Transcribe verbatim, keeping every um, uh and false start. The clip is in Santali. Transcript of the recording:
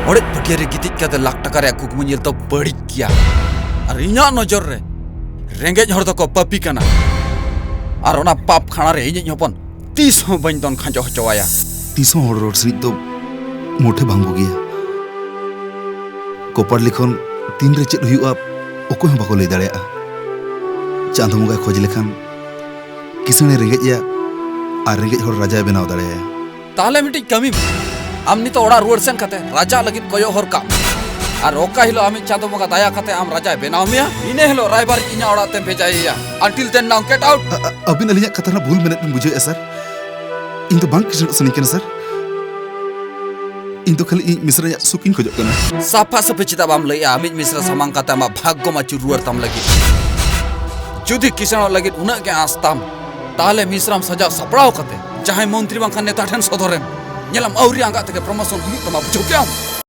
ᱚᱲᱮᱡ ᱯᱟᱹᱴᱭᱟᱹ ᱨᱮ ᱜᱤᱛᱤᱡ ᱠᱟᱛᱮ ᱞᱟᱠᱷ ᱴᱟᱠᱟ ᱨᱮᱭᱟᱜ ᱠᱩᱠᱢᱩ ᱧᱮᱞ ᱫᱚ ᱵᱟᱹᱲᱤᱡ ᱜᱮᱭᱟ᱾ ᱟᱨ ᱤᱧᱟᱹᱜ ᱱᱚᱡᱚᱨ ᱨᱮ ᱨᱮᱸᱜᱮᱡ ᱦᱚᱲ ᱫᱚᱠᱚ ᱯᱟᱹᱯᱤ ᱠᱟᱱᱟ᱾ ᱟᱨ ᱚᱱᱟ ᱯᱟᱯ ᱠᱷᱟᱲᱟ ᱨᱮ ᱤᱧᱤᱡ ᱦᱚᱯᱚᱱ ᱛᱤᱥ ᱦᱚᱸ ᱵᱟᱹᱧ ᱫᱚᱱ ᱠᱷᱟᱸᱡᱚ ᱦᱚᱪᱚ ᱟᱭᱟ᱾ ᱛᱤᱥ ᱦᱚᱸ ᱦᱚᱲ ᱨᱚᱲ ᱥᱤᱨᱤᱡ ᱫᱚ ᱢᱚᱴᱷᱮ ᱵᱟᱝ ᱵᱩᱜᱤᱭᱟ᱾ ᱠᱚᱯᱟᱲ ᱞᱤᱠᱷᱚᱱ ᱛᱤᱱᱨᱮ ᱪᱮᱫ ᱦᱩᱭᱩᱜᱼᱟ, ᱚᱠᱚᱭ ᱦᱚᱸ ᱵᱟᱠᱚ ᱞᱟᱹᱭ ᱫᱟᱲᱮᱭᱟᱜᱼᱟ᱾ ᱪᱟᱸᱫᱚ ᱵᱚᱸᱜᱟᱭ ᱠᱷᱚᱡᱽ ᱞᱮᱠᱷᱟᱱ ᱠᱤᱥᱟᱹᱬᱮ ᱨᱮᱸᱜᱮᱡ ᱮᱭᱟ ᱟᱨ ᱨᱮᱸᱜᱮᱡ ᱦᱚᱲ ᱨᱟᱡᱟᱭ ᱵᱮᱱᱟᱣ ᱫᱟᱲᱮᱭᱟᱭᱟ᱾ ᱛᱟᱦᱞᱮ ᱢᱤᱫᱴᱤᱡ ᱠᱟᱹᱢᱤ ᱢᱮ, ᱟᱢ ᱱᱤᱛᱚᱜ ᱚᱲᱟᱜ ᱨᱩᱣᱟᱹᱲ ᱥᱮᱱ ᱠᱟᱛᱮ ᱨᱟᱡᱟ ᱞᱟᱹᱜᱤᱫ ᱠᱚᱭᱚᱜ ᱦᱚᱨ ᱠᱟᱜ ᱢᱮ᱾ ᱟᱨ ᱚᱠᱟ ᱦᱤᱞᱳᱜ ᱟᱢᱤᱡ ᱪᱟᱸᱫᱚ ᱵᱚᱸᱜᱟ ᱫᱟᱭᱟ ᱠᱟᱛᱮ ᱟᱢ ᱨᱟᱡᱟᱭ ᱵᱮᱱᱟᱣ ᱢᱮᱭᱟ, ᱤᱱᱟᱹ ᱦᱤᱞᱳᱜ ᱨᱟᱭᱵᱟᱨᱤᱡ ᱤᱧᱟᱹᱜ ᱚᱲᱟᱜ ᱛᱮᱢ ᱵᱷᱮᱡᱟᱭᱮᱭᱟ᱾ Until then, now get out. ᱟ-, ᱟ-, ᱟᱹᱵᱤᱱ ᱟᱹᱞᱤᱧᱟᱜ ᱠᱟᱛᱷᱟ ᱨᱮᱱᱟᱜ ᱵᱷᱩᱞ ᱢᱮᱱᱮᱫ ᱵᱤᱱ ᱵᱩᱡᱷᱟᱹᱣᱮᱫᱼᱟ, ᱥᱟᱨ᱾ ᱤᱧ ᱫᱚ ᱵᱟᱝ ᱠᱤᱥᱟᱹᱬᱚᱜ ᱥᱟᱱᱟᱧ ᱠᱟᱱᱟ, ᱥᱟᱨ᱾ ᱤᱧ ᱫᱚ ᱠᱷᱟᱹᱞᱤ ᱤᱧ ᱢᱤᱥᱨᱟᱧᱟᱜ ᱥᱩᱠ ᱤᱧ ᱠᱷᱚᱡᱚᱜ ᱠᱟᱱᱟ᱾ ᱥᱟᱯᱷᱟ ᱥᱟᱹᱯᱷᱤ ᱪᱮᱫᱟᱜ ᱵᱟᱢ ᱞᱟᱹᱭᱮᱜᱼᱟ? ᱟᱢᱤᱡ ᱢᱤᱥᱨᱟ ᱥᱟᱢᱟᱝ ᱠᱟᱛᱮ ᱟᱢᱟᱜ ᱵᱷᱟᱜᱽᱜᱚᱢ ᱟᱹᱪᱩᱨ ᱨᱩᱣᱟᱹᱲ ᱛᱟᱢ ᱞᱟᱹᱜᱤᱫ᱾ ᱡᱩᱫᱤ ᱠᱤᱥᱟᱹᱬᱚᱜ ᱞᱟᱹᱜᱤᱫ ᱩᱱᱟᱹᱜ ᱜᱮ ᱟᱸᱥ ᱛᱟᱢ, ᱛᱟᱦᱞᱮ ᱢᱤᱥᱨᱟᱢ ᱥᱟᱡᱟᱣ ᱥᱟᱯᱲᱟᱣ ᱠᱟᱛᱮ ᱡᱟᱦᱟᱸᱭ ᱢᱚᱱᱛᱨᱤ ᱵᱟᱝᱠᱷᱟᱱ ᱱᱮᱛᱟ ᱴᱷᱮᱱ ᱥᱚᱫᱚᱨᱮᱢ᱾ ᱧᱮᱞᱟᱢ, ᱟᱹᱣᱨᱤ ᱟᱸᱜᱟᱜ ᱛᱮᱜᱮ promotion ᱦᱩᱭᱩᱜ ᱛᱟᱢᱟ, ᱵᱩᱡᱷᱟᱹᱣ ᱠᱮᱜᱼᱟᱢ?